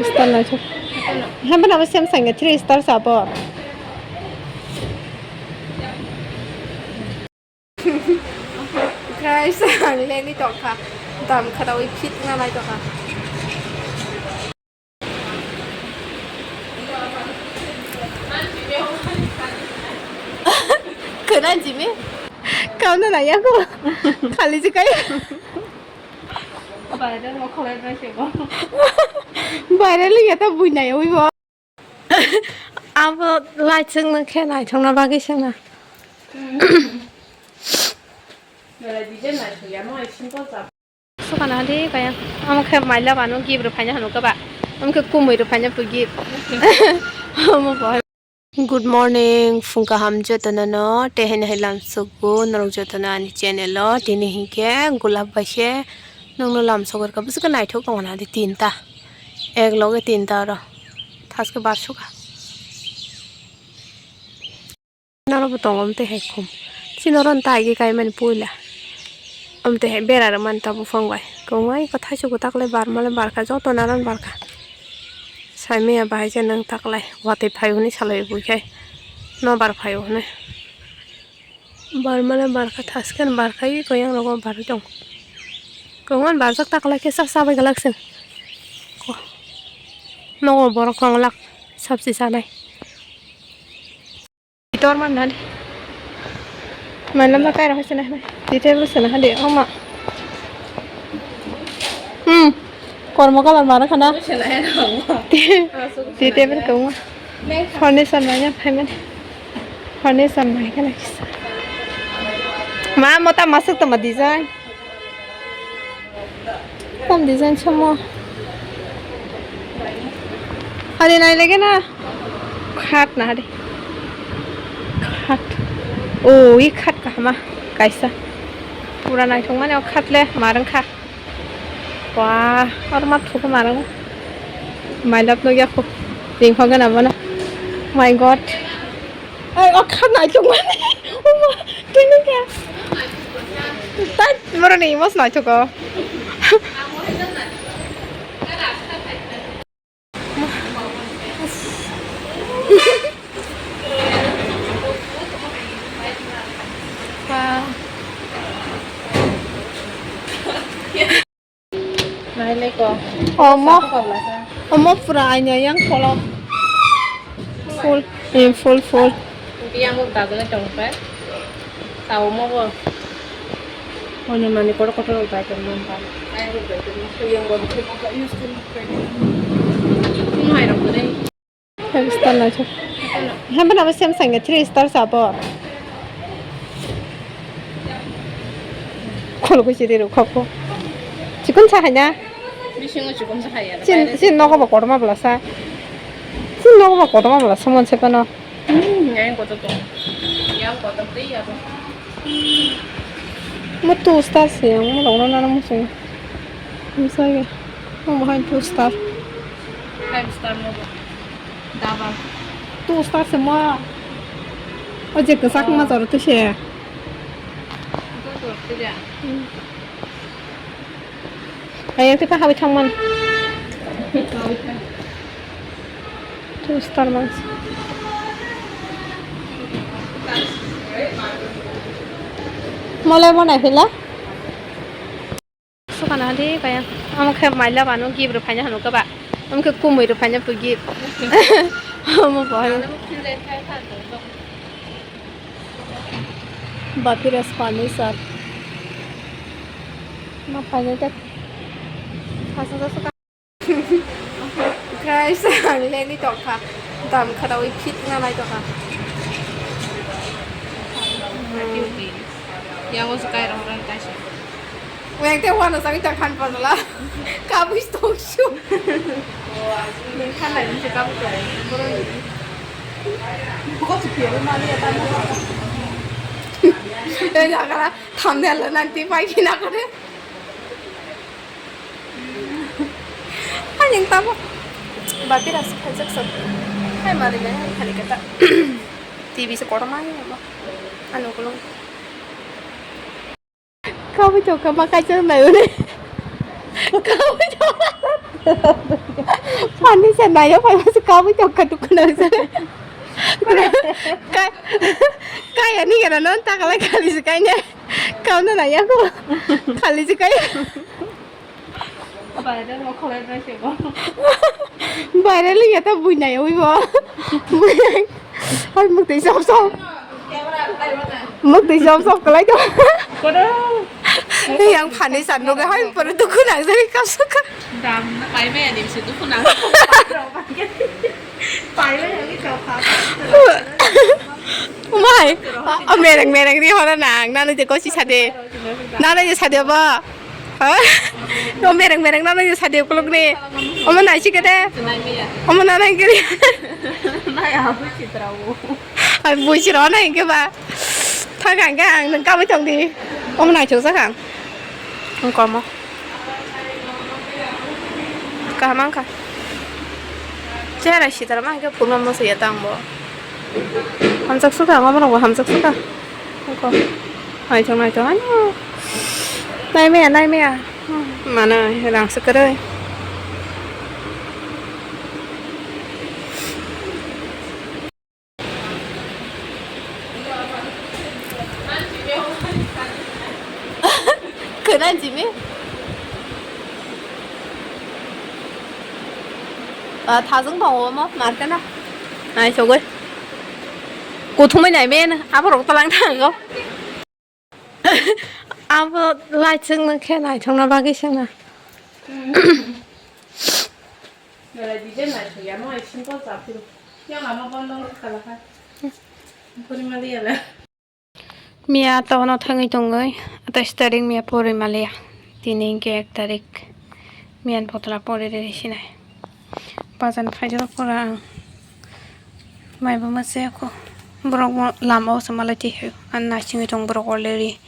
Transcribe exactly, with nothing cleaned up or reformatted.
Star naithok. Hemphano abo Samsung ni three star sabo. Guys, ang leni tongkha. Dam khadawi fit na nai tongkha. Khana jimi? Kauna na yago. Khali jikai. Viral mo kholai bai se bo. Viral ya ta bui nai oi bo. Abo light sengna khe naithokna bagwi sengna. Belai design naithok ya, no, simple jab. Sukana hadi kaya. Amo khe maila bano gift rw phaina hanu kaba. Amo khe kumui rw phaina pui gift. Amo bo. Good morning, phung kaham jotono no, tei haino hai lamsukgo norok jotono ani channel o. Tini hinkhe gulab bai se nongno lamsok rwkha, bwswk khe naithok tongmani adi tinta, ek loge tinta oro thaske barsukha. Norokbo tongo omtwi hai khum, chini oro tai kaimani puila. Omtwi hai bera rwmani ta buphang bai. Kwmai kwthaisu kwtaklai barmalai barkha, joto naran barkha. Saimaya bahai se nwng taklai watwi phai hwnwi salai bui khai nobar phai hwnwi. Barmalai barkha, thaskeno barkha, i koyang rogo barwi tong. Kwmani barjak taklai khe sa sabai glak se. Nogo borok tonglak sabsi sanai. Tor man nadi. Mailama kaira hoi sana hadi. Di table sana hadi. Oma. Hmm. Kormo kalar mara khana. Di table koma. Furniture manya payment. Furniture manya khana kisa. Ma mota masuk tama design. Tam design samo. Hari nai lege na. Khat na hari. Khat. O, i khat kahama. Kaisa. Pura naithok mani o khat le marang kha. Wah, or ma thuk marang. My love no yakho. Ring hoga na mana. My God. Ai, o kha naithok mani. Oma, tini kya? Tai, moro ni mos naithok o. Wow. Nai le ko. Omo. Saka pabla sa. Omo pura aina yang polo. Full, eh, full, full. Yang ko dagla tong pa. Sa omo bo. Oni mani kotor kotor dai tong pa. Yang ko use to. Nai rok dai. Five star naithok. Hemphano abo Samsung ni three star sabo. Kholo kuchi de rok khokho. Chikon sa haina. Bisingo chikon sa haya. Chin, chin nogo ba kotorma bwlasa. Chin nogo ba kotorma bwlasa mon se pano. Hmm, yang kotor to. Yang kotor de ya to. Mo two star se, mo logro nana mo se. Mo sa ge. Mo bahai two star. Five star mo. Double. Two star se mo. O je kwchak ma jaro to se. Ayang kita hawi thangman. Two star man. Molai mo nai phila. Sukana hadi kaya. Amo khe maila bano gift rw phaina hanu kaba. Amo khe kumui rw phaina pui gift. Amo bo. Bapira Spanish ar. Ma phaina tak. Hasa hasa ka. Guys, ang leni tongkha. Dam khadawi fit na nai tongkha. Yang o sukai rong rong kaisa. Weng te wano sami ta khan pajala. Kabui tong shu. Nung khan lai nung se kabui tong. Boro ni. Ko su piyo ma le ta na. Eh, jagara thumbnail nanti pai kina kare. Hai yang tamo. Bapi rasa kajak sok. Hai mari le hai khali kata. T V se kotor ma ni ma. Anu kulung. Kau itu kau makai cang na yone. Kawi tong. Pani se nayo phai masa kawi tong ka dukun ang sa. Ka-, kaya ni gana non takala kali se kanya. Kau na naya ko. Kali se kaya. Viral mo kholai na se bo. Viral ya ta bui nayo wi bo. Bui. Hai muk tei sop sop. Muk tei sop sop kalai to. Kodo. Yang phani san nuga hai pura dukhu nang jani kapsa ka. Dam na pai me ani se dukhu nang. Pai me ani ka pha. Umai. O mereng mereng ri hora nang nanu je kosi sade. Nanu je sade ba. Ha? O mereng mereng nanu je sade kuluk ni. Omo nai si kete. Omo nanu kiri. Nai abu sitra wo. Ai buisi rw na hinkhe ba. Thang kha hinkhe ang nwng kabui tong di. Omo naithok jak ang. Wng komo. Kaham wng kha. Chera sitra ma hinkhe phunukma muchung ya tang bo. Hamjak sukha, omo rok bo hamjak sukha. Wng ko. Naithok naithok ano. Naimaya naimaya. Mano rang se kwrwi. Kwna jimi? Ah, thajwng tongo omo market na. Naisogwi. Kuthumwi nai men, aborok tlang thango. Abo light swngno khe naithokna bagwi swngna. Belai design naithok ya, mo ai simple cha phuru. Yang ama bondo khala kha. Puri mali ya la. Miya tono thangwi tongwi, atais tarik miya pori maliya. Tini hwnkhe ek tarik. Miyan potla pori riri sinai. Bazan phaijak pura ang. Maibo mase ko. Borok bo lama o se malai twi hai. Ang naisingwi tong borok already.